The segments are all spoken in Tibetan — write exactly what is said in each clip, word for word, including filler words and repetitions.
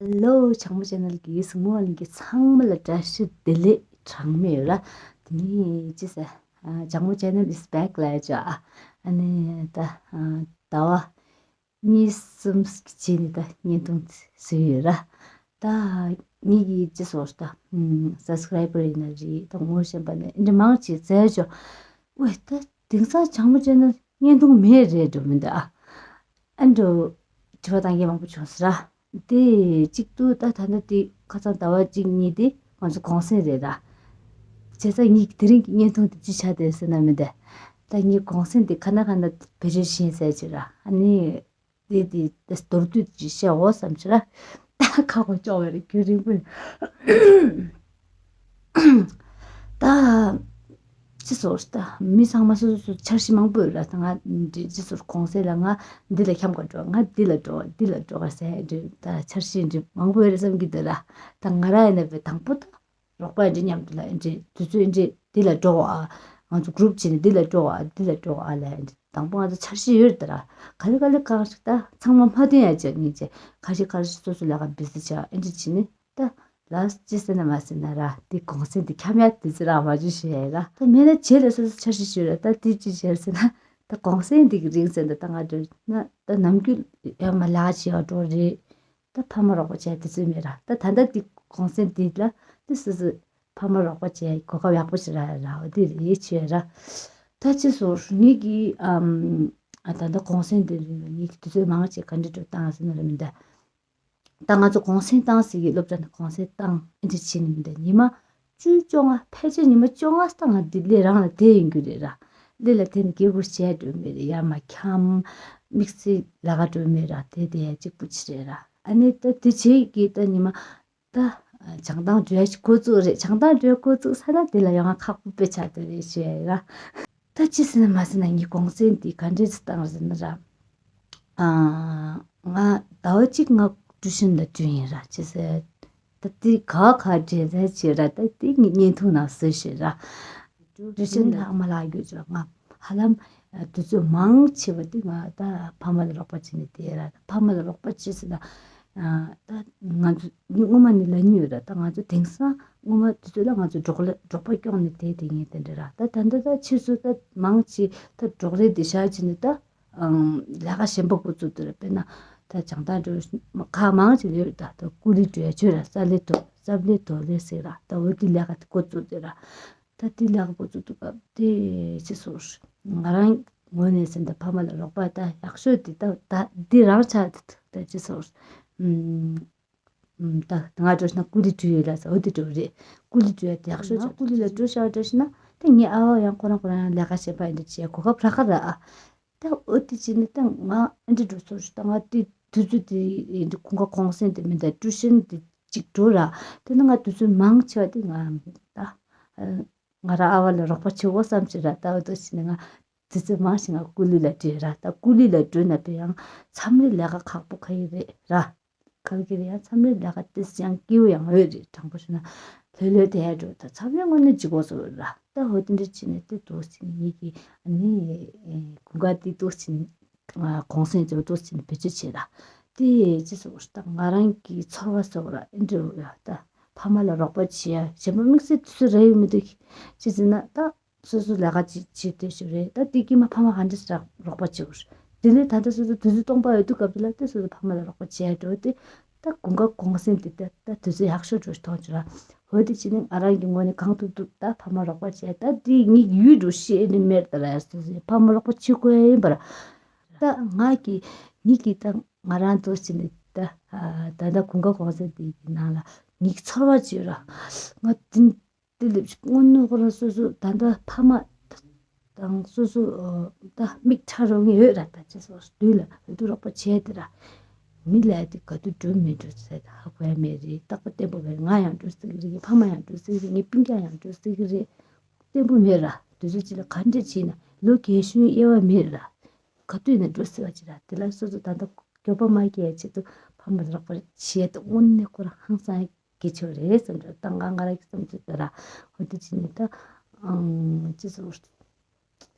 ཧེ་ལོ། བྱང་མོ་ཆེ་ནལ་གྱི་གཟིགས་མོ་བ་ལྷན་རྒྱས་ཚང་མ་ལ་བཀྲ་ཤིས་བདེ་ལེགས་གྲངས་མེད་ཡོད་ལ། དེ་ནས་ཅི་ཟེར། ཨ། བྱང་མོ་ཆེ་ནལ་is back ལ་ཡ་ཅོ། ཨ་ནི་ད་ཨ་ཟླ་བ་གཉིས་གསུམ་གྱི་རྗེས་ནས་ད་བརྙན་ཐུང་བཟོས་ཡོད་ར། ད་ངེད་ཀྱི་ཅི་སོར་ད་སབ་སི་ཀ་རའི་བར་ཡིན་ན་རེད། ད་ངོ་ཤེས་པ་ནས་འདི་མང་ཆེ་བཙལ་ཅོ། ཝེ། ད་དེང་སང་བྱང་མོ་ཆེ་ནལ་བརྙན་ཐུང་མེད་རེད་འགྲོ་མི་འདུག་ཨ། ཨ་འགྲོ། དྲི་བ་བཏང་མཁན་མང་པོ་བྱུང་ཟེར་ར། དེ་གཅིག་ཏུ་ད་ད་ལྟ་དེ་ཁ་སང་ཟླ་བ་གཅིག་གཉིས་དེ་ང་ཚོ་གུང་སེང་རེད་ར། བྱས་ཙང་ངེད་དེ་རིང་གི་བརྙན་ཐུང་དེ་ཅི་ཆགས་བསྡད་ཟེར་ན་མི་འདུག་ད་ངེད་གུང་སེང་དེ་ཁ་ན་ཁ་ན་བེད་སྤྱོད་བྱེད་ཟེར་ཅིག་ར། ཨ་ནི། དེ་དེ་དེ་མདོར་བསྡུས་ཅིག་བཤད་འོ་བསམ་ཞིག་ར། ད་ཁ་ཁོ་ཅོག་བའི་རེ་རྒྱུན་རིང་པོ་ཡིན། ད་ཅི་སོར་ད་མི་ཚང་མ་སོ་སོ་སོ་འཆར་གཞི་མང་པོ་ཡོད་ར། ད་ང་འདི་ཅི་སོར་གུང་སེང་ལ་ང་འདི་ལ་འཁྱམ་ག་འགྲོ། ང་འདི་ལ་འགྲོ། འདི་ལ་འགྲོ་ག་ཟེར་འདི་ད་འཆར་གཞི་འདི་མང་པོ་ཡོད་རེད་བསམ་གྱི་འདུག་ར། ད་ང་ར་ཡིན་ན་བས་དང་པོ་ད་རོགས་པ་འདི་མཉམ་དུ་ལ་འདི་དུས་ཚོད་འདི་འདི་ལ་འགྲོ་བ། ང་ཚོ་གུ་རུབ་བྱས་ནས་འདི་ལ་འགྲོ་བ། འདི་ལ་འགྲོ་བ་ལ་འདི་དང་པོ་ང་ཚོ་འཆར་གཞི་ཡོད་རེད་ད་ར། ག་ལེ་ག་ལེ་གང་ཞིག་ད་ཚང་མ་མ་བསྟུན་ཡ་བྱས་ངེས་བྱས་ཁ་ཤས་ཁ་ཤས་སོ་སོ་ལས་ཀ་བི་ཟི་བྱས་འདི་བྱས་ནས། ད་ལགས་ཅི་ཟེར་ན་མ་ཟེར་ན་ར། དེ་གུང་སེང་དེ་འཁྱམ་ཡ་དེ་ཚེ་ར་མ་བྱུང་ཞེས་ཡ་ར། ད་མེད་ན་བྱེད་ལ་སོ་སོ་འཆར་གཞི་ཞུ་ར། ད་དེ་ཅི་བྱེད་ཟེར་ན། ད་གུང་སེང་དེ་གི་རིང་ཟེར་ན་ད་ང་འདྲ་ན་ད་ནམ་རྒྱུན་ཡ་མ་ལག་བྱེད་ཡ་འགྲོ་རེད། ད་ཕ་མ་རོགས་པ་བྱས་དེ་ཚོད་མེད་ར། ད་ད་ལྟ་དེ་གུང་སེང་དེ་ལ་དེ་སོ་སོ་ཕ་མ་རོགས་པ་བྱས་གོ་སྐབས་ཡག་པོ་ཞིག་ར་ར་འོ་དེ་རེད་བྱས་ར། ད་ཅི་སོ་ངེད་ཀྱི་ཨམ་ད་ལྟ་གུང་སེང་དེ་རིང་ངེད་ཀྱི་དུས་ཚོད་མང་ཆེ་ག་འདྲ་འགྲོ་བཏང་ཟེར་ན་ར་མི་འདའ། ད་ང་ཚོ་གུང་སེང་བཏང་ཟེར་གི་སློབ་གྲྭ་ནས་གུང་སེང་བཏང་ཨེ་འདྲ་བྱས་ནས་མི་འདའ། ཉི་མ་བཅུ་བཅོ་ལྔ་ཕལ་ཆེར་ཉི་མ་བཅོ་ལྔ་སྟེང་ང་འདི་སླེ་རང་ལ་བསྡད་ཡོང་རྒྱུ་རེད་ར། སླེ་ལ་བསྡད་ནས་སྐད་འབོད་བྱས་འགྲོ་མེད་རེད། ཡར་མར་འཁྱམ། དམིགས་བསལ་ལས་ཀ་འགྲོ་མེད་ར། དེ་དེ་ཡ་གཅིག་པུ་ཅིག་རེད་ར། ཨ་ནི་ད་དེ་བྱས་ཀྱི་ད་ཉི་མ་ད་བྱང་ཐང་འགྲོ་ཡ་ཞིག་འགོ་བཙུགས་རེད། བྱང་ཐང་འགྲོ་ཡ་འགོ་བཙུགས་ས་ན་དེ་ལ་ཡང་ང་ཁག་པོ་དཔེ་ཆགས་བསྡད་རེད་ཞུ་ཡ་ཡིན་ར། ད་ཅི་ཟེར་ན་མ་ཟེར་ན་ངའི་གུང་སེང་འདི་ག་འདྲས་སུ་བཏང་ཟེར་ན་ར། ཨ། ང་ཟླ་བ་གཅིག་ང་ཀྲུའུ་ཤན་ལ་འགྲོ་ཡིན་ར་ཅི་ཟེར། ད་དེ་ག་ག་འདྲས་ཟེར་བྱས་ར། ད་དེ་ངས་བརྙན་ཐུང་ནང་བཟོས་ཤེས་ར། ཀྲུའུ་ཤན་ལྷག་མ་ལྷག་རྒྱུ་ཅོ་ང་ཧ་ལམ་དུས་ཚོད་མང་ཆེ་བ་དེ་ང་ད་ཕ་མ་ལ་རོགས་པ་བྱས་ནས་བསྡད་ར། ད་ཕ་མ་ལ་རོགས་པ་བྱས་ཟེར་ན་ད་ང་ཚོ་སྔོན་མ་ནས་ལབ་མྱོང་ཡོད་ར། ད་ང་ཚོ་དེང་སང་སྔོན་མ་དུས་ཚོད་ལ་ང་ཚོ་འབྲོག་ལ་འབྲོག་པ་སྐྱོང་ནས་བསྡད་བསྡད་མཁན་དེ་འདྲ་ར། ད་ད་ལྟ་ད་ཕྱིས་སུ་ད་མང་ཆེ་ད་འབྲོག་རའི་དེ་བཞག་བྱས་ནས་ད་ཨང་ལས་ཀ་གཞན་པ་འགོ་བཙུགས་འདུག་ར། དཔེར་ན་ད་བྱང་ཐང་འགྲོ་ག་མང་ཆེ་ཡོད་རེད། ད་ད་ཀུ་ལི་འགྲོ་ཡ་ཆོས་ར། ས་ལེ་དོ་ས་ལེ་དོ་ལེ་ཟེར་ར། ད་འོ་དེ་ལས་ཀ་དེ་འགོ་བཙུགས་འདུག་ར། ད་དེ་ལས་ཀ་འགོ་བཙུགས་འདུག་སྐབས་དེ་ཅི་སོར་ང་རང་ངོས་ནས་ཟིན་ད་ཕ་མ་ལ་རོགས་པ་ད་ཡག་ཤོས་དེ་ད་ད་འདི་རང་ཆགས་འདུག་ད་ཅི་སོར་ཨུམ། ད་ང་འགྲོ་ཤི་ན་ཀུ་ལི་འགྲོ་ཡོད་ལ་ཟེར། འོ་དེ་འགྲོ་རེད། ཀུ་ལི་འགྲོ་ཡ་དེ་ཡག་ཤོས་ཆགས། ཀུ་ལི་ལ་འགྲོ་ཤག་འགྲོ་ཤི་ན་ད་ངའི་ཨ་བ་ཡང་ཁོ་རང་ཁོ་རང་ཡང་ལས་ཀ་བྱེད་པ་ཡིན་འདྲ་བྱས་གོ་སྐབས་རག་ག་ར་ཨ། ད་འོ་དེ་བྱས་ནས་ད་ང་ཨ་འདྲ་འགྲོ་སོང་ཞིག་ད་ང་དེ་དུས་ཚོད་དེ་ཡིན་འདྲ་ཁོང་ཁ་གུང་སེང་དེ་མིན་ད་ཀྲུའུ་ཤན་དེ་གཅིག་འགྲོ་ར། དེ་ནི་ང་དུས་ཚོད་མང་ཆེ་བ་དེ་ང་ད་ང་རང་ཨ་བ་ལ་རོགས་པ་བྱེད་འོ་བསམ་ཞིག་ར། ད་འོ་དེ་བྱས་ནས་ང་དུས་ཚོད་མང་ཞིག་ང་ཀུ་ལི་ལ་འགྲོ་ར། ད་ཀུ་ལི་ལ་འགྲོ་ན་དཔེ་ཡང་མཚམས་རེ་ལས་ཀ་ཁག་པོ་ཁ་ཡི་རེད་ར། ག་གི་རེད་ཡང་མཚམས་རེ་ལས་ཀ་ཏིས་ཡང་སྐྱིད་པོ་ཡང་ཡོད་རེད། དྲང་པོ་ཞུ་ན་ལྷོད་ལྷོད་དེ་ཡ་འགྲོ། ད་མཚམས་རེ་དངོས་གནས་ལྗིད་ཁོག་བཟོ་ར། ད་འོ་དེ་འདྲ་བྱས་ནས་དེ་འདུག་ཟིན་ཡིད་ཀྱི་ཨ་ནི་དགུན་ཁ་དེ་འདུག་ཟིན་གུང་སེང་ཚོ་འདུག་ཟིན་བེད་སྤྱོད་བྱེད་ར། དེ་ཅི་སོགས་ད་ང་རང་གི་ཚོར་བ་སོགས་ར་ཨེ་འདྲ་ཡོད། ད་ཕ་མ་ལ་རོགས་པ་བྱེད་ཡ་གཞན་པ་དམིགས་བསལ་དུས་ཚོད་རག་ཡོད་མི་འདུག་ཅི་ཟེར་ན་ད། སོ་སོ་ལས་ཀ་ཅིག་བྱེད་འདོད་ཞིག་རེད། ད་དེ་དཀྱིལ་མ་ཕ་མ་ག་འདྲ་ཞིག་རོགས་པ་བྱེད་དགོས། དེ་ནས་ད་ལྟ་སོ་སོ་དུས་ཚོད་སྟོང་པ་ཡོད་དུས་སྐབས་དེ་ལ་དེ་སོ་སོ་ཕ་མ་ལ་རོགས་པ་བྱེད་འགྲོ་དེ། ད་དགུན་ཁ་གུང་སེང་དེ་ད་ད་དུས་ཚོད་ཡག་ཤོས་འགྲོ་ཞིག་མཐོང་བྱུང་ར། འོ་དེ་བྱས་ནས་ང་རང་གི་ངོས་ནས་གང་ཐུབ་ཐུབ་ད་ཕ་མ་རོགས་པ་བྱས། ད་དེ་ངའི་ཡུལ་འགྲོ་ཤེས་ནི་མེད་ད་ར། སོ་སོའི་ཕ་མ་རོགས་པ་བྱེད་དགོས་ཡིན་པར། ད་ང་གི་ངེད་ཀྱི་ད་ང་རང་འདུག་བྱས་ནས་ད་ད་ད་དགུན་ཁ་གུང་སེང་དེ་གི་ནང་ལ་ངེད་ཀྱི་ཚོར་བ་བྱོས་ར། ང་དེ། དེ་ལས་དངོས་གནས་ཁོ་རང་སོ་སོ་ད་ལྟ་ཕ་མ་དང་སོ་སོ་ད་མིག་ཁྲ་རོགས་ཡོད་ར། ད་ཅི་སོ་སོ་དུས་ལ་འོས་བསྡུ་རོགས་པ་བྱས་ཏེ་ར། མི་ལ་དེ་ག་དུས་འགྲོ་མི་འགྲོ་ཟེར་ཧ་གོ་ཡ་མེད་རེད། རྟག་པ་བརྟན་པོ་མེད་རེད། ང་ཡང་འགྲོ་སྲིད་ཀྱི་རེད། ངའི་ཕ་མ་ཡང་འགྲོ་སྲིད་ཀྱི་རེད། ངའི་སྤུན་ཀྱག་ཡང་འགྲོ་སྲིད་ཀྱི་རེད། བརྟན་པོ་མེད་ར། དུས་ཚོད་ཅིག་ལ་ག་འདྲ་བྱས་ན་ལོ་རྒས་གཞོན་དབྱེ་བ་མེད་ར། ག་དུས་ནས་འགྲོ་སྲིད་པ་ཅིག་ར། དེ་ལ་སོ་སོ་ད་ལྟ་འགྱོད་པ་མ་སྐྱེ་ཡ་ཆེད་དུ་ཕ་མ་རོགས་པ་བྱས་ཏེ་དངོས་གནས་ཁོ་རང་ཧང་སང་གལ་ཆེ་བ་རེད་བསམ་འདུག་ད་ང་ང་རང་གི་བསམ་ཚུལ་ལྟར་ར། འོ་དེ་བྱས་ནས་ད་ཨང་ཅི་ཟེར་བ།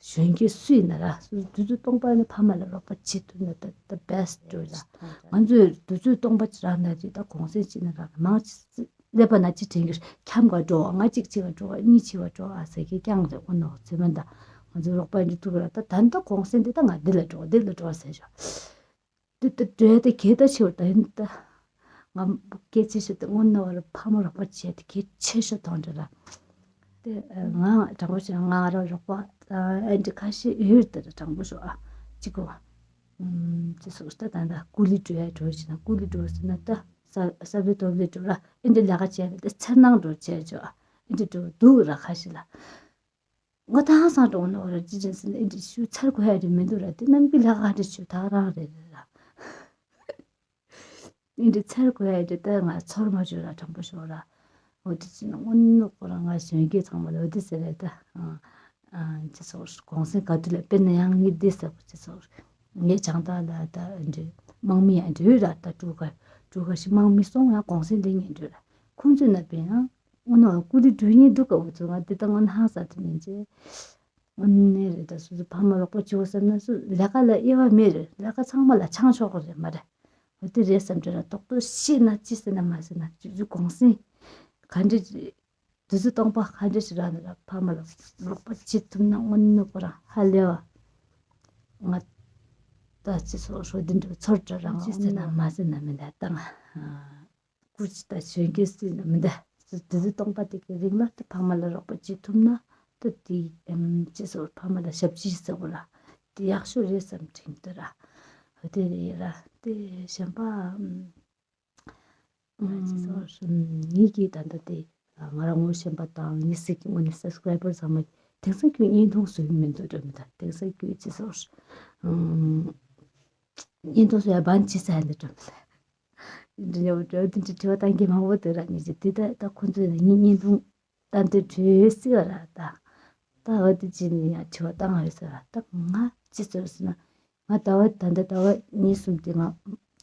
གཞོན་སྐྱེས་སུ་ཡིན་ན་ར་སོ་སོ་དུས་ཚོད་སྟོང་པ་ནི་ཕ་མ་ལ་རོགས་པ་བྱེད་ཐུབ་ན་ད་the best རེད་ལ། ང་ཚོས་དུས་ཚོད་སྟོང་པ་ཅིག་རག་ན་རེད། ད་གུང་སེང་ཅིག་ན་རག་ན་མང་ཆེ་སླེབས་པ་ན་ཅི་དྲན་གྱི་རེད། འཁྱམ་ག་འགྲོ་བ། ང་གཅིག་བྱེད་ག་འགྲོ་བ། གཉིས་བྱེད་ག་འགྲོ་བ་ཟེར་གྱི་རྐྱང་རེད། ཨོ་ནོ་ཚེ་མ་ད་ང་ཚོའི་རོགས་པ་འདི་ཐུག་ར། ད་ད་ལྟ་གུང་སེང་འདི་ད་ང་འདི་ལ་འགྲོ་བ་འདི་ལ་འགྲོ་བ་ཟེར་ཞོག་དེ་ལྟར་འགྲོ་ཡ་དེ་གལ་ད་ཆེ་བ་ད་ཡིན་ད། ང་སྐད་ཆ་བཤད་དེ་དངོས་གནས་བར་ཕ་མ་རོགས་པ་བྱས་དེ་གལ་ཆེ་ཤོས་དང་འདྲ་ར། དེ་ང་དྲང་པོ་བཤད་ན་ང་རང་རོགས་པ་ཨ་འདྲ་ཁ་ཤས་ཡོད་དེ་ར། དྲང་པོ་ཤོད་ཨ། གཅིག་གོ་ཅི་སོགས་ད་ད་ད་ཀུ་ལི་འགྲོ་ཡ་འགྲོ་བྱས་ན་ཀུ་ལི་འགྲོ་ཟེར་ན་ད་ས་ས་བའི་སྟོབས་ལས་འགྲོ་ར། ཨེ་འདྲ་ལས་ཀ་བྱས་ན་དེ་འཚེར་སྣང་འགྲོ་བྱས་ཆོག་ཨ། ཨེ་འདྲ་འགྲོ་འདུག་ར་ཁ་ཤས་ལ། ང་ད་ཧང་སང་འགྲོ་ནོ་ར་ཅི་ཅན་ཟིན་ཨེ་འདྲ་ཞུ་ཚར་དགོས་ཡ་རེད་མི་འདུག་ར། དེ་རྣམ་པའི་ལས་ཀ་འདྲ་ཞུ་ད་རང་རེད་རེད་ར། ཨེ་འདྲ་ཚར་དགོས་ཡ་རེད། ད་ང་ཚོར་མ་བྱོས་ར་དྲང་པོ་ཤོད་ར། འོ་དེ་ཅི་ན་དངོས་གནས་ཁོ་རང་ང་གཞོན་སྐྱེས་ཚང་མ་ལ་འོ་དེ་ཟེར་རེད་ད། ཅི་ཟེར་གུང་སེང་ག་དུས་ལ་དཔེར་ན་ཡང་ངས་འདི་ཟེར་བ་ཅི་ཟེར་ངས་བྱང་ཐང་ལ་ད་འདྲ་དམག་མི་ཡང་འདྲ་ར། ད་འགྲུལ་ཁ་འགྲུལ་ཁ་ཞིག་དམག་མི་སོང་ཡང་གུང་སེང་འདི་ངས་འདྲ་ར། ཁོང་ཚོས་ན་དཔེར་ཡང་དངོས་གནས་ཀུ་ལི་འགྲོ་མཁན་འདུག་ག་འུ་ཚོ་ང་འདི་ལྟ་དངོས་གནས་ཧང་སང་དེ་མིན་ཅེ། དངོས་གནས་རེད། ད་སོ་སོ་ཕ་མ་རོགས་པ་བྱེད་དགོས་བསམ་ན་སུ་ལས་ཀ་ལ་དབྱེ་བ་མེད་རེད། ལས་ཀ་ཚང་མ་ལ་ཆང་ཆོག་གི་རེད་མ་རེད། འོ་དེ་རེད་བསམ་དྲན་ར་ཏོག་ཏོག་ཤེས་ན་ཅི་ཟེར་ན་མ་ཟེར་ན་ཅི་ཅི་གུང་སེང་ག་འདྲ་ཅི་དུས་ཚོད་སྟོང་པ་ག་འདྲ་ཞིག་རག་ན་ར་ཕ་མ་ལ་རོགས་པ་བྱེད་ཐུབ་ན་དངོས་གནས་ཁོ་རང་ཧ་ལས་བ། ང་ད་ཅི་སོ་སོ་འདི་འདྲ་ཚོར་དྲ་རང་ཅི་ཟེར་ན་མ་ཟེར་ན་མི་འདའ་བཏང་། སྐུ་ཅི་ལྟ་གཞོན་སྐྱེས་སུ་ཡིན་ན་མི་འདའ། དེ་ཚོ་སྟོང་པ་དེ་གི་རིང་ལ་དེ་ཕ་མ་ལ་རོགས་པ་བྱེད་ཐུབ་ན་དེ་དེ་ཨེམ་ཅི་སོ་ཕ་མ་ལ་ཞབས་ཕྱི་ཟེར་བ་ལ་དེ་ཡག་ཤོས་རེད་བསམ་དྲན་གྱི་འདུག་ར། འོ་དེ་རེད་ར། དེ་གཞན་པ་ཨམ་ཅི་སོ་ཨམ་ངེད་ཀྱི་ད་ལྟ་དེ་ང་རང་ངོ་ཤེས་པ་དང་ངེད་ཟིག་གི་ངོ་ནས་སབ་སི་ཀ་རའི་བར་ཚང་མ་དེང་སང་ཁྱོད་བརྙན་ཐུང་བཟོས་མི་འདུག་འགྲོ་མི་ད་དེང་སང་ཁྱོད་ཅི་སོ་ཨམ་བརྙན་ཐུང་བཟོ་ཡ་བན་ཅི་ས་ཡ་འདི་འགྲོ་མི་ད། འདི་འདྲ་འདྲ་འདི་འདྲ་དྲི་བ་བཏང་མཁན་མང་པོ་འདུག་ར། ཉེ་ཆར་འདི་ལྟ་ད་ཁོང་ཚོས་ནི་ངའི་བརྙན་ཐུང་ལྟ་འདི་བྲིས་སྲིད་པ་ར། ད་ད་འོ་དེ་ཅི་ནི་ཡང་དྲི་བ་བཏང་བ་རེད་ཟེར་ར། ད་ང་ཅི་ཟེར་ཟེར་ན་ང་ཟླ་བ་ད་ལྟ་ཟླ་བ་གཉིས་གསུམ་དེ་ང་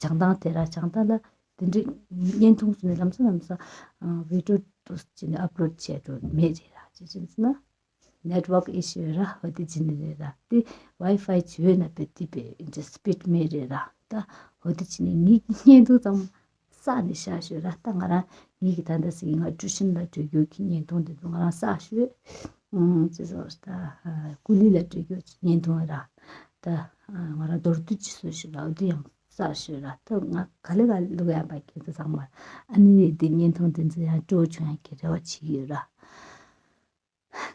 བྱང་ཐང་དེ་ར་བྱང་ཐང་ལ་དེ་འདྲའི་བརྙན་ཐུང་བཟོས་ནས་ལམ་སང་ལམ་སང་བི་ཌི་ཡོ་བཟོས་ནས་ཨབ་ལོཌ་བྱས་འགྲོ་མེད་རེད་ར། ཅི་ཅི་ཟེར་ན། ནེཊ་ཝརྐ་ཨི་ཤུ་ར་འོ་དེ་ཅི་ནི་རེད་ར། དེ་ཝའི་ཕའི་ཅི་ཡོད་ན་པེ་དེ་པེ་ཨིན་ཇི་སི་པིཌ་མེད་རེད་ར། ད་འོ་དེ་ཅི་ནི་ངའི་བརྙན་ཐུང་ཙམ་བསགས་ནས་བཞག་ཤོད་ར། ད་ང་རང་ངའི་གི་ད་ལྟ་ཟིག་ང་ཀྲུའུ་ཤིན་ལ་འགྲོ་རྒྱུ་གི་བརྙན་ཐུང་དེ་ཚོ་ང་རང་བསགས་ཤོད། ཨང་ཅི་ཟེར་ད་ཀུ་ལི་ལ་འགྲོ་རྒྱུ་གི་བརྙན་ཐུང་ར། ད་ང་རང་མདོར་བསྡུས་ཅི་བཟོ་ཤོད་ར། འོ་དེ་ཡང་བསགས་ཤོད་ར། ད་ང་ག་ལེ་ག་ལེ་ལུག་ཡང་པ་ཁྱེད་ཚོ་ཚང་མ་ཨ་ནི་དེ་བརྙན་ཐུང་དེ་ཚོ་ཡང་སྤྲོ་བྱུང་ཡང་གི་རེ་བ་བྱེད་ཀྱི་ཡོད་ར།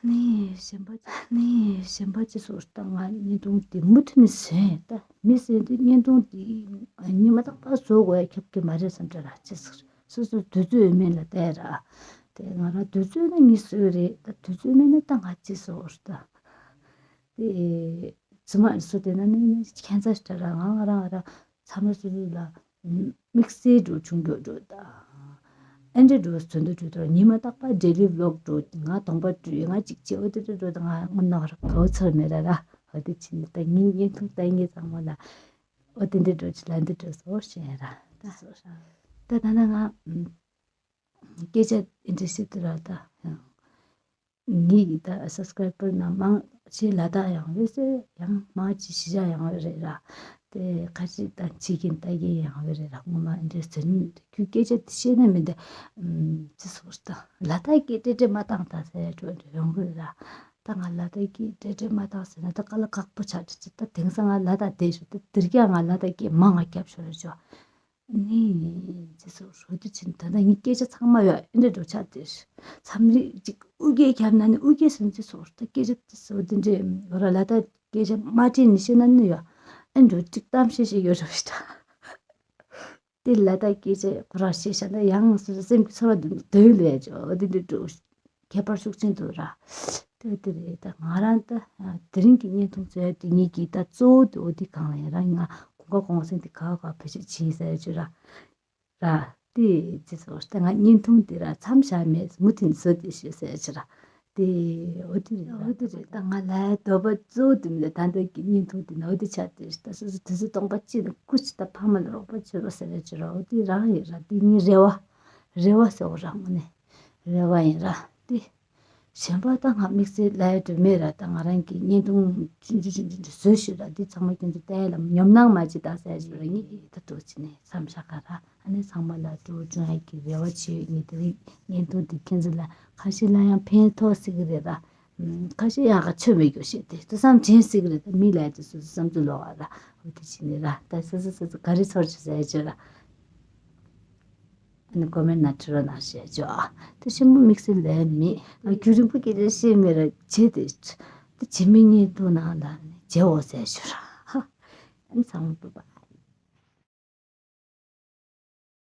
ནི་གཞན་པ་ནི་གཞན་པ་ཅི་སོགས་ད་ང་བརྙན་ཐུང་དེ་མུ་མཐུད་ནས་བཟོས་ད་མི་ཟེར་དུས་བརྙན་ཐུང་དེ་ཉི་མ་རྟག་པར་བཟོ་དགོས་ཡ་ཁྱབ་ཀྱི་མ་རེད་བསམ་འདྲ་ར། ཅི་ཟེར་སོ་སོ་དུས་ཚོད་ཡོད་མེད་ལ་བལྟས་ར། དེ་ང་རང་དུས་ཚོད་ན་ངས་བཟོས་རེད། ད་དུས་ཚོད་མེད་ན་ད་ང་ཅི་སོགས་ད་དེ་ཚོད་མ་བཟོ་དེ་ན་ནི་ཁྱད་མཚར་འདྲ་ར། ང་ང་རང་ང་རང་ཚང་མ་སོ་སོ་ལ་དམིགས་བསལ་འགྲོ་བྱུང་འགྲོ་འགྲོ་ད། ཨེ་འདྲ་འགྲོ་ཚོན་མདོག་འགྲོ་དོ་ཉི་མ་རྟག་པར་ཌེ་ལི་བི་ལོག་འགྲོ་ང་གདོང་པ་བཀྲུས་ང་གཅིག་བྱས་འོ་དེ་འདྲ་འགྲོ་ད་ང་དངོས་གནས་ར་གའུ་ཚར་མེད་ར་ར། འོ་དེ་ཕྱིན་ནས་ད་ངའི་བརྙན་ཐུང་ལྟ་མཁན་ཚང་མ་ལ་འོ་དེ་འདྲ་འགྲོ་ཅི་ལ་འདི་འགྲོ་སོ་ཞེས་ར་ད། ད་ད་ན་ང་སྐད་ཆ་ཨེ་འདྲ་ཞིག་འདུག་ར་ད། ངའི་ད་སབ་སི་ཀ་རའི་བར་ན་མང་ཆེ་ལ་དྭགས་ཡོང་ཡོད་ཟེར་ཡང་མང་ཆེ་གཞིས་ཆགས་ཡོང་ཡོད་རེད་ར། དེ་ཁ་ཅིག་ད་ཕྱི་རྒྱུན་ལྟ་མཁན་ཡོང་ཡོད་རེད་ར། ངོ་མ་འདྲ་ཟེར་ནས་ཁྱོད་སྐད་ཆ་དེ་བཤད་ན་མི་འདི་ཅི་སོགས་ད་ལ་དྭགས་སྐད་ཏྲེ་ཏྲེ་མ་བཏང་ད་ཟེར་འགྲོ་འདྲ་ཡོང་གི་རེད་ར། ད་ང་ལ་དྭགས་སྐད་ཏྲེ་ཏྲེ་མ་བཏང་ཟེར་ན་ད་དཀའ་ལས་ཁག་པོ་ཆགས་འདྲ་ཅི། ད་དེང་སང་ང་ལ་དྭགས་བསྡད་ཞོག་ད་དེ་རྒྱ་ང་ལ་དྭགས་སྐད་མང་ང་རྒྱབ་ཞོག་རེད་ཅོ། ནི་ཅི་སོ་ཧྲོ་དུ་ཆིན་ད་ལྟ་ངའི་སྐད་ཆ་ཚང་མ་ཡོད་ཨེ་འདྲ་འགྲོ་ཆ་དེ། མཚམས་རེ་ཅིག་ཨུ་རྒྱན་ཁྱབ་ན་ནི་ཨུ་རྒྱན་སོང་ཅི་སོ་ད་སྐད་ཆ་དེ་སོ་དེ་འདྲ་ཡོད་ར། ལ་ད་སྐད་ཆ་མ་དྲན་ནི་ཤེས་ན་ནི་ཡོད་ཨེ་འགྲོ་ཅིག་གཏམ་བཤད་བཤད་ཡོད་ར་བྱ། དེ་ལ་ད་སྐད་ཆ་ཁོ་རང་བཤད་བྱ་ན་ཡང་སོ་སོ་སེམས་ཀྱི་ཚོར་བ་དེ་འདོད་ལས་ཅོ་དེ་འདྲ་འགྲོ། ཁྱད་པར་ཤུགས་ཆེན་འདུག་ར། དེ་དེ་རེད། ད་ང་རང་ད་དེ་རིང་གི་བརྙན་ཐུང་བཟོ་ཡ་དེ་ངེད་ཀྱི་ད་གཙོ་བོ་དེ་འོ་དེ་གང་ལ་ཡིན་ར། ང་གོང་ཁ་གོང་སེང་དེ་ག་ག་བེད་སྤྱོད་བྱེད་ཟེར་ཡ་ཅིག་ར། ར་དེ་ཅི་ཟེར་ད་ང་བརྙན་ཐུང་དེ་ར་མཚམས་བཞག་མེད་མུ་མཐུད་བཟོ་དེ་ཤོད་ཟེར་ཡ་ཅིག་ར། དེ་འོ་དེ་རེད། འོ་དེ་རེད། ད་ང་ལ་ཡ་འདོད་པ་གཙོ་བོ་དེ་མིན་ད་ད་ལྟ་གི་བརྙན་ཐུང་དེ་ན་འོ་དེ་ཆགས་དེ་ད་སོ་སོ་དུས་ཚོད་སྟོང་པ་གཅིག་ན་སྐུ་ཅི་ད་ཕ་མ་ལ་རོགས་པ་བྱེད་རོགས་ཟེར་ཡ་ཅིག་ར། འོ་དེ་རང་ཡིན་ར། དེ་ངའི་རེ་བ་རེ་བ་ཟེར་བ་རང་ངོ་ནས་རེ་བ་ཡིན་ར་དེ། གཞན་པ་ད་ང་དམིགས་བསལ་ལབ་ཡ་འདྲ་མེད་ར། ད་ང་རང་གི་བརྙན་ཐུང་ཆུང་ཆུང་ཆུང་ཆུང་བཟོས་ཤིག་ར། འདི་ཚང་མ་ཁྱེད་ཚོ་ལྟ་ཡ་ལ་ཉོབ་སྣང་མ་ཅིག་བཏང་ཟེར་ཞིག་ར། ངས་ད་འདྲ་བྱས་ནས་མཚམས་བཞག་ག་ར། ཨ་ནི་ཚང་མ་ལ་སྤྲོ་བོ་བྱུང་ཡ་གི་རེ་བ་བྱེད། ངས་དེ་རིང་བརྙན་ཐུང་འདི་ཁྱེད་ཚོ་ལ་ཁ་ཤས་ལ་ཡང་ཕན་ཐོགས་སྲིད་གི་རེད་ར། ཁ་ཤས་ཡང་ག་ཆོ་མེད་རྒྱུ་ཞིག་དེ་ཐུགས་བསམ་དྲན་སྲིད་གི་རེད། ད་མི་ལ་ཡ་དེ་སོ་སོ་བསམ་ཚུལ་ལོག་ག་ར། འོ་དེ་བྱས་ནས་ར། ད་སོ་སོ་སོ་སོ་ག་རེ་ཚོར་བྱུང་ཟེར་ཡ་བྱོས་ར། ཨ་ནི་ཀོ་མེན་ནང་བྲིས་རོགས་གནང་ཞེས་བྱོས་ཨ། དེ་ཆེན་པོ་དམིགས་བསལ་ལས་མེད། ཨ་རྒྱུན་རིང་པོ་སྐད་ཆ་བཤད་མེད་ར། བྱེད་དེ། དེ་བྱེད་མི་གཉིས་འདུག་ནང་ལ་ནི་བྱེད་འོ་ཟེར་ཞུ་ར། ཧ། ཨ་ནི་ཚང་མ་སྤོབས་པ།